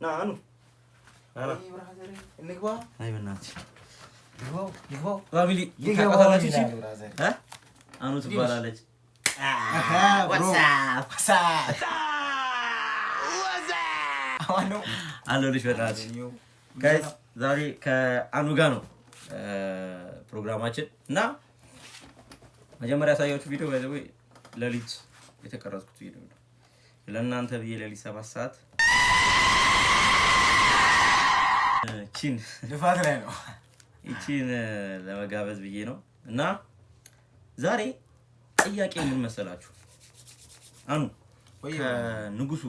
ና አኑ። አይ በእናትህ family ታውቃታላችሁ? አኑ ትባላለች። What's up አለሁልሽ። በእናትሽ guys፣ ዛሬ ከአኑ ጋር ነው ፕሮግራማችን እና መጀመሪያ ያሳያችሁ ቪዲዮ by the way ሌሊት የተቀረጽኩት ቪዲዮ ነው። ለእናንተ ብዬ ሌሊት 7 ሰዓት ቺን ልፋት ላይ ነው። ይቺን ለመጋበዝ ብዬ ነው። እና ዛሬ ጥያቄ ምን መሰላችሁ? አኑ፣ ከንጉሱ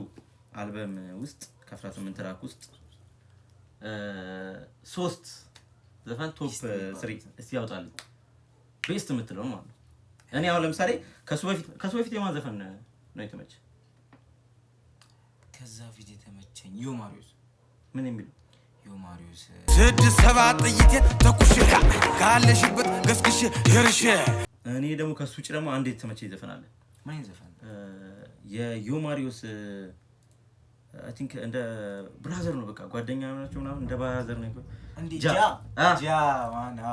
አልበም ውስጥ ከ18 track ውስጥ ሶስት ዘፈን top three እስቲ ያውጣልኝ፣ best የምትለው ማለት ነው። እኔ አሁን ለምሳሌ ከሱ በፊት የማን ዘፈን ነው የተመቸ? ከዛ ፊት የተመቸኝ ዮ ማሪዮስ። ምን የሚለው? ዮ ማሪዮስ። ስድስት ሰባት ጥይቴን ተኩሼ ካለሽበት ገስግሼ ደርሼ። እኔ ደግሞ ከሱ ውጭ ደግሞ አንድ የተመቸኝ ዘፈን አለ። ምን ዘፈን? የዮ ማሪዮስ፣ I think እንደ brother ነው፣ በቃ ጓደኛ ናቸው ምናምን፣ እንደ brother ነው። ጃ ጃ።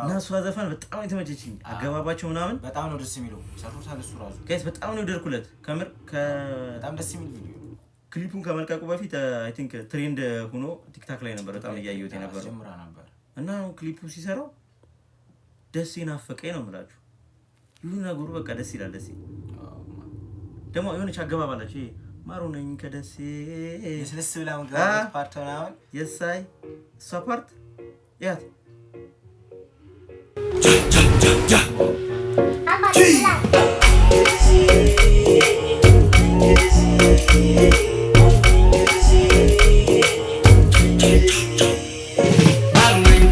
እና እሷ ዘፈን በጣም የተመቸችኝ፣ አገባባቸው ምናምን። በጣም ነው ደስ የሚለው፣ ሰርቶታል እሱ ራሱ። Guys፣ በጣም ነው የወደድኩለት ከምር። በጣም ደስ የሚል ቪዲዮ። ክሊፑን ከመልቀቁ በፊት I think trend ሆኖ TikTok ላይ ነበር በጣም እያየሁት የነበረው። ጀምራ ነበር። እና ክሊፑ ሲሰራው ደስ ናፈቀኝ ነው የምላችሁ። ይሁን ነገሩ በቃ ደስ ይላል። ደስ ደግሞ የሆነች አገባብ አላቸው። ይሄ ማሩ ነኝ ከደሴ ለስለስ ብላ መግባት part ምናምን። የሳይ እሷ part ያት።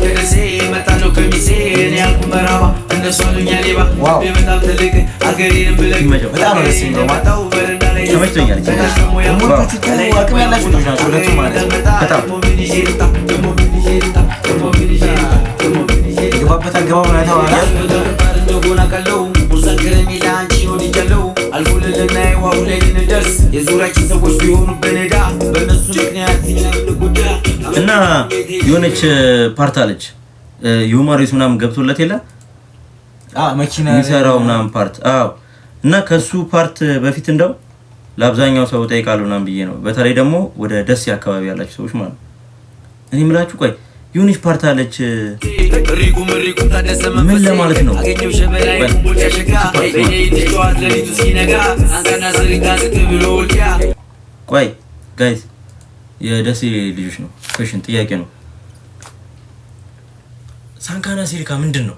ከደሴ መጣለሁ ከሚሴ እኔ ያልኩ መራባ እነሱ አሉኛ ሌባ። በጣም ትልቅ አገሬንም ብለቅ። በጣም ነው ደስ የሚለው ማለት። ተመችቶኛል። ወንዶቹ እኮ አቅም ያላቸው ልጆች ናቸው ሁለቱም ማለት ነው። በጣም። የገባበት አገባብ ነው የተባለ። የዙሪያችን ሰዎች ቢሆኑ በነዳ በእነሱ ምክንያት እኛ እና የሆነች part አለች፣ ዮማሪስ ምናምን ገብቶለት የለ መኪና የሚሰራው ምናምን part። አዎ፣ እና ከሱ part በፊት እንደው ለአብዛኛው ሰው ጠይቃለሁ ምናምን ብዬ ነው። በተለይ ደግሞ ወደ ደሴ አካባቢ ያላችሁ ሰዎች ማለት ነው። እኔ የምላችሁ ቆይ የሆነች part አለች፣ ምን ለማለት ነው? አገኘው ሸበላይ ኮምቦልቻ ሸጋ ጠዋት ሌሊቱ እስኪነጋ አንካና ስሪታ ዝቅ ብሎ ወልዲያ። ቆይ guys፣ የደሴ ልጆች ነው question፣ ጥያቄ ነው። ሳንካና ሲሪካ ምንድን ነው?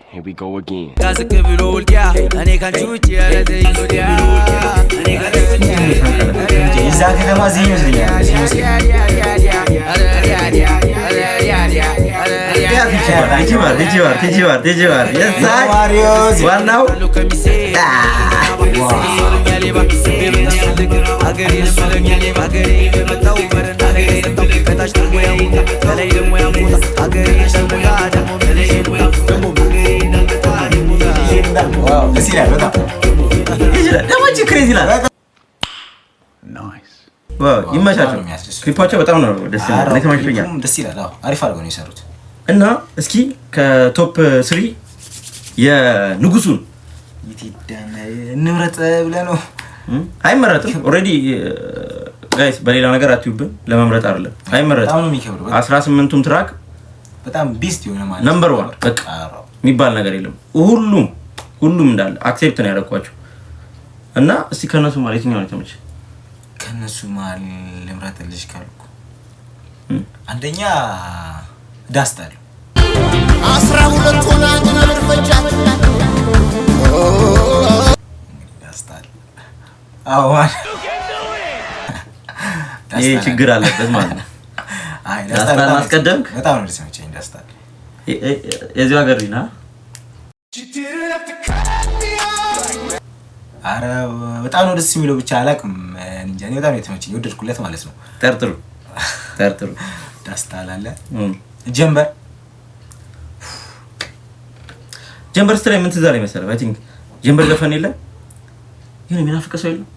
Here we go again. ዝቅ ብሎ ወልዲያ እኔ ካንቺ ውጭ ኧረ ተይኝ ወዲያ እኔ ካንቺ ውጭ። የዛ ከተማ እዚህ ይመስለኛል፣ እዚህ ይመስለኛል። ቲጂባር ቲጂባር ቲጂባር የሳይ ማሪዮስ። ዋናው። ከሚሴ ሀገሬ የመጣው በረንዳ ላይ ከታች ደግሞ ያሙታ ከላይ ደግሞ ያሙታ ሀገሬ ደግሞ ደግሞ ደስ ይላል በጣም። ይችላል ደግሞ እጅ crazy ይላል። Wow፣ ይመቻቸው። ክሊፓቸው በጣም ነው ደስ ይላል። እኔ ተመችቶኛል። ደስ ይላል። አዎ፣ አሪፍ አድርገው ነው የሰሩት። እና እስኪ ከ top three የንጉሱን የት ሄደን እንምረጥ ብለህ ነው? አይመረጥም። Already guys፣ በሌላ ነገር አትዩብን፣ ለመምረጥ አይደለም፣ አይመረጥም። በጣም ነው የሚከብደው። 18ቱም track በጣም best የሆነ ማለት ነው። Number one በቃ የሚባል ነገር የለም። ሁሉም ሁሉም እንዳለ accept ነው ያደረኳቸው። እና እስቲ ከእነሱ ማለት የትኛው ነው የተመቸህ? ከእነሱ መሀል ልምረጥልሽ ካልኩ አንደኛ ዳስታል። 12 ሆነ አንድ ነብር ፈጃት። ዳስታል፣ አዎ ማለት ይሄ ችግር አለበት ማለት ነው። አይ። ዳስታል ማስቀደምክ? በጣም ነው ደስ የሚለኝ ዳስታል። የዚሁ ሀገር ልጅ ነህ? አረ በጣም ነው ደስ የሚለው። ብቻ አላውቅም እንጃ፣ እኔ በጣም ነው የተመቸኝ፣ የወደድኩለት ማለት ነው። ጠርጥሩ ጠርጥሩ። ዳስታል አለ፣ ጀንበር። ጀንበር ስትላይ ምን ትዝ አለኝ መሰለህ? I think ጀንበር ዘፈን የለ ይሁን የሚናፍቅ ሰው የለም።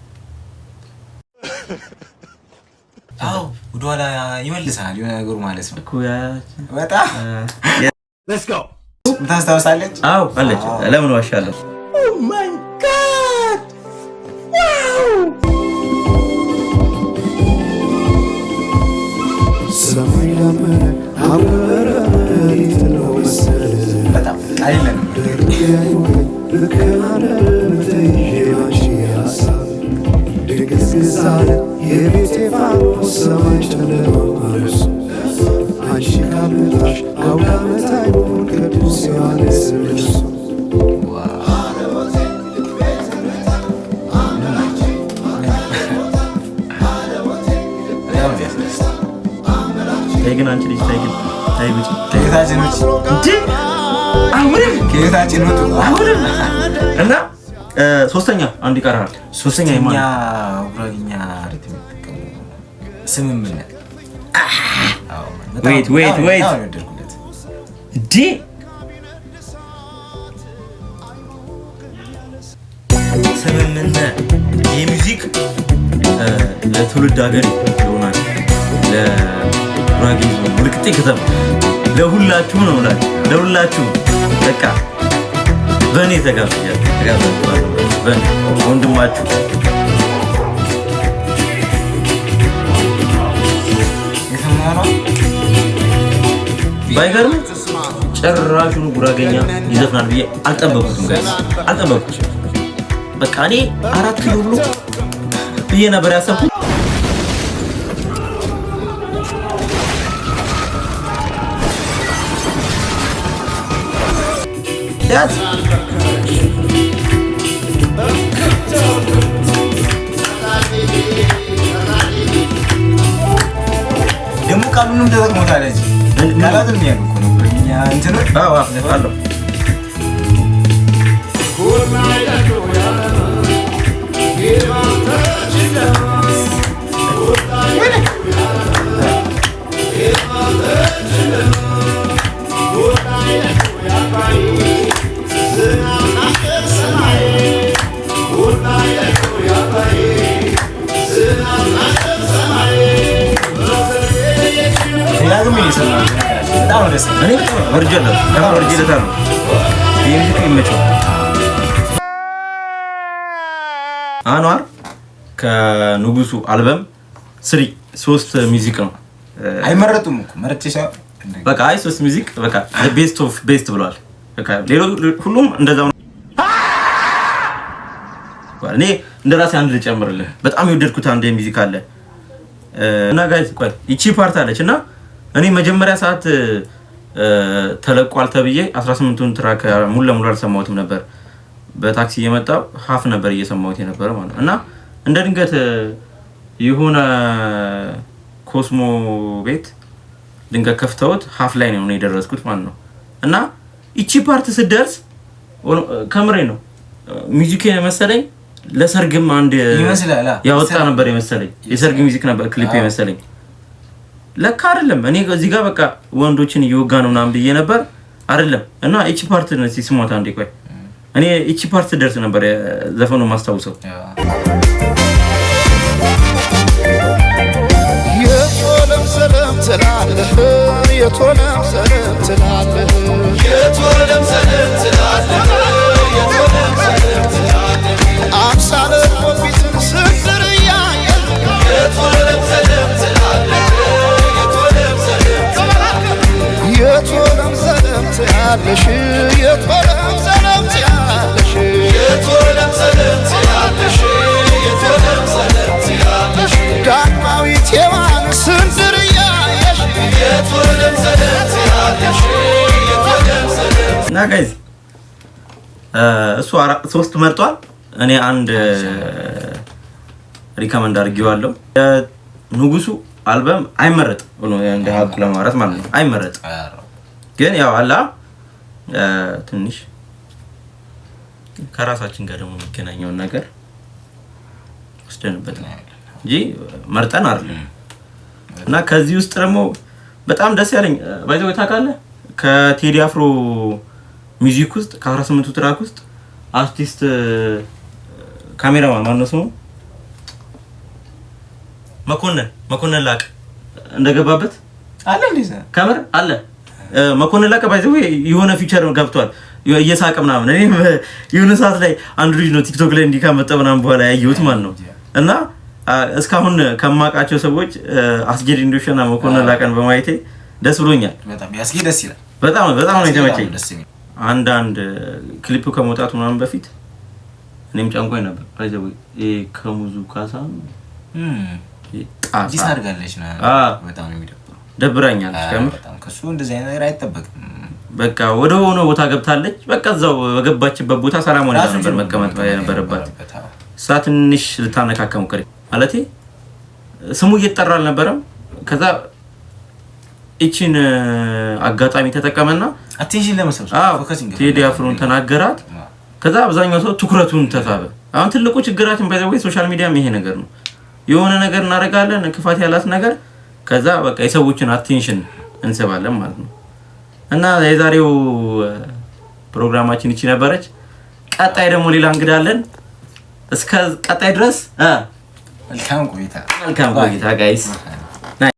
አዎ፣ ወደኋላ ይመልሳል የሆነ ነገሩ ማለት ነው። እኮ ያችን በጣም ታስታውሳለች። አዎ አለች። ለምን ዋሻለሁ? Oh my God, wow! ሰማይ ደመነ አበረ መሬት ነው መሰል። በጣም አይደለም። ልክ ተይዤ ባንቺ ሀሳብ ድንግዝግዝ አለ የቤቴ ፋኖስ፣ ሰማይ ጨለማ ልብሱ አንቺ ካልመጣሽ አውደ ዓመት አይሆን ቅዱስ ዮሐንስ ልብሱ። በጣም ነው ያስደስት። ተይ ግን አንቺ ልጅ፣ ተይ ግን፣ ተይ ውጪ፣ ተይ። ከህይወታችን ውጭ። እንዴ፣ አሁንም። ከህይወታችን ውጡ። አሁንም። እና ሶስተኛ አንድ ይቀርሃል። ሶስተኛ የማን? ሶስተኛ ጉራጌኛ rhythm የሚጠቀሙ ስምምነት። አዎ፣ በጣም- Wait, wait, በጣም- wait. በጣም ነው የወደድኩለት። እንዴ፣ ስምምነት። ይህ music ለትውልድ ሀገር ይሆናል፣ ለጉራጌ ዞን ወልቂጤ ከተማ ለሁላችሁ ነው እምላችሁ፣ ለሁላችሁ። በቃ በእኔ ተጋብዣለሁ፣ ተጋብዛችኋል። በእኔ ወንድማችሁ። የሰማኸው ነው? ባይገርም ጭራሹን ጉራጌኛ ይዘፍናል ብዬ አልጠበኩትም guys፣ አልጠበኩትም። በቃ እኔ 4 ኪሎ ብሎ ብዬ ነበር ያሰብኩት። ያዝ። ደግሞ ቃሉንም ተጠቅሞታል እዚህ። ቃላትም ያሉ እኮ ነው ጉራጌኛ እንትኖች። አዎ አለው። ደጋግሜ ነው የሰማሁት። በጣም ነው ደስ ያለኝ። እኔ በጣም ወርጄለታለሁ፣ በጣም ወርጄለታለሁ። ይህ music ይመቸው። አኗር ከንጉሱ አልበም three ሶስት music ነው። አይመረጡም እኮ መርጬ ሳይሆን በቃ አይ ሶስት music በቃ best of best ብለዋል። በቃ ሌሎች ሁሉም እንደዛው ነው። እኔ እንደ ራሴ አንድ ልጨምርልህ። በጣም የወደድኩት አንድ music አለ እና guys ቆይ ይቺ part አለች እና እኔ መጀመሪያ ሰዓት ተለቋል ተብዬ 18ቱን track ሙሉ ለሙሉ አልሰማሁትም ነበር። በታክሲ እየመጣው half ነበር እየሰማሁት የነበረ ማለት ነው። እና እንደ ድንገት የሆነ ኮስሞ ቤት ድንገት ከፍተውት half ላይ ነው የደረስኩት ማለት ነው። እና ይቺ part ስደርስ ከምሬ ነው music የመሰለኝ ለሰርግም አንድ ይመስላል። ያወጣ ነበር የመሰለኝ፣ የሰርግ music ነበር ክሊፕ የመሰለኝ። ለካ አይደለም። እኔ እዚህ ጋር በቃ ወንዶችን እየወጋ ነው ምናምን ብዬ ነበር፣ አይደለም። እና ይቺ part ስሟት አንዴ ቆይ። እኔ ይቺ part ስደርስ ነበር ዘፈኑ ማስታውሰው። የቶለም ሰለም ትላለህ፣ የቶለም ሰለም ትላለህ፣ የቶለም ሰለም ትላለህ፣ የቶለም ሰለም ትላለህ፣ አምሳለ ፊትን ስንዝር እያየህ የቶለም ሰለም ትላለህ፣ የቶለም ሰለም ትላለህ፣ የቶለም ሰለም ትያለሽ፣ የቶለም ሰለም ትያለሽ፣ የቶለም ሰለም ትያለሽ፣ የቶለም ሰለም ትያለሽ፣ ዳግማዊት ሔዋን ስንዝር እያየሽ የቶለም ሰለም ትያለሽ፣ የቶለም ሰለም። እና guys እሱ ሶስት መርጧል። እኔ አንድ recommend አድርጌዋለሁ። ንጉሱ አልበም አይመረጥም፣ እንደ ሀቁ ለማውራት ማለት ነው አይመረጥም። ግን ያው አላ ትንሽ ከራሳችን ጋር ደግሞ የሚገናኘውን ነገር ወስደንበት ነው እንጂ መርጠን አይደለም። እና ከዚህ ውስጥ ደግሞ በጣም ደስ ያለኝ by the way ታውቃለህ፣ ከቴዲ አፍሮ music ውስጥ ከ18ቱ track ውስጥ አርቲስት ካሜራማን ማነው ስሙ? መኮንን። መኮንን ላቀ እንደገባበት። አለ እንዴ? ከምር አለ። መኮንን ላቀ by the way የሆነ feature ገብቷል እየሳቀ ምናምን። እኔም የሆነ ሰዓት ላይ አንዱ ልጅ ነው ቲክቶክ ላይ እንዲህ ካመጣ ምናምን በኋላ ያየሁት ማለት ነው። እና እስካሁን ከማውቃቸው ሰዎች አስጌ ዲንዶሽና መኮንን ላቀን በማየቴ ደስ ብሎኛል። በጣም ያስጌ ደስ ይላል። በጣም በጣም ነው የተመቸኝ። ደስ የሚል። አንዳንድ ክሊፑ ከመውጣቱ ምናምን በፊት እኔም ጨንቆኝ ነበር። By the way ይሄ ከሙዙ ካሳ ጣሳ Diss አድርጋለች ና በጣም ነው የሚደብረው። ደብራኛለች ከምር። በጣም ከሱ እንደዚህ አይነት ነገር አይጠበቅም። በቃ ወደ ሆነ ቦታ ገብታለች። በቃ እዛው በገባችበት ቦታ ሰላም ሆነ ራሱ ነበር መቀመጥ የነበረባት። የነበረበት፣ አዎ። እሷ ትንሽ ልታነካካ ሞከረች። ማለቴ ስሙ እየተጠራ አልነበረም። ከዛ ይቺን አጋጣሚ ተጠቀመና Attention ለመሰብሰብ አዎ focusing ቴዲ አፍሮን ተናገራት። ከዛ አብዛኛው ሰው ትኩረቱን ተሳበ። አሁን ትልቁ ችግራችን by the way social media ም ይሄ ነገር ነው። የሆነ ነገር እናደርጋለን፣ ክፋት ያላት ነገር፣ ከዛ በቃ የሰዎችን attention እንስባለን ማለት ነው። እና የዛሬው ፕሮግራማችን ይቺ ነበረች። ቀጣይ ደግሞ ሌላ እንግዳ አለን። እስከ ቀጣይ ድረስ መልካም ቆይታ። መልካም ቆይታ guys።